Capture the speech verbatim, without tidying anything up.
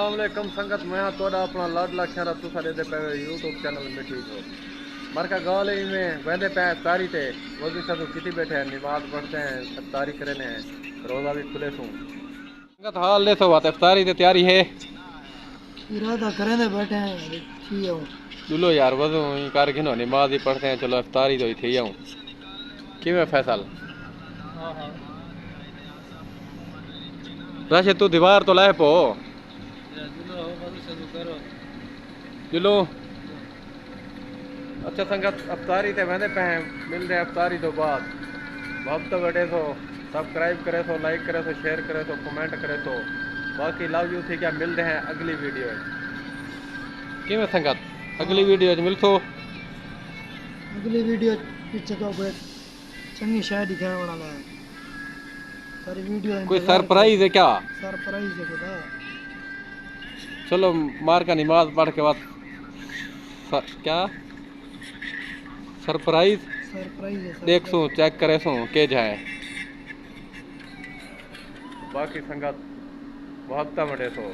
السلام علیکم سنگت، میں ہاں تہاݙا اپݨا لاڈلا کھیرا، تساں ݙیہدے پئے ہو یوٹیوب چینل مٹھی جھوک۔ مرکا ڳالھ ایویں، ویندے پئے افطاری تے، وضو شضو کیتی ٻیٹھے ہیں، نماز پڑھتے ہیں، افطاری کرینے ہیں، روزہ بھی کھلے سوں۔ سنگت حال ݙیسو، وت افطاری تے تیاری ہے۔ ارادہ کریندے ٻیٹھے ہیں، تھی آؤں۔ ݙلو یار، وضو ہی کر گھنو، نماز ہی پڑھتے ہیں، چلو افطاری تو ہی تھی آؤں۔ کیویں فیصل؟ راشد، توں دیوار توں لہہ پو۔ ڄلو۔ اچھا سنگت، افطاری تے ویندے پئے ہیں، ملدے ہیں افطاری توں بعد۔ محبت وݙیسو، سبسکرائب کریسو، لائک کریسو، شیئر کریسو، کمنٹ کریسو۔ باقی لو یو تھی ڳیا، ملدے ہیں اڳلی ویڈیو وچ۔ کیویں سنگت؟ اڳلی ویڈیو وچ ملسوں۔ اڳلی ویڈیو وچ پچھے تہاکوں چنڳی شے ݙکھاوݨ والا ہے۔ ساری ویڈیو کوئی انتظار کرو۔ سرپرائز ہے کیا؟ سرپرائز ہے خدا۔ چلو، مار کا نماز پڑھ کے بعد س-، کیا؟ سرپرائز؟ سرپرائز ہے، سرپرائز۔ ݙیکھسوں، چیک کریسوں، کے جھائے۔ باقی سنگت محبتاں وݙیسو۔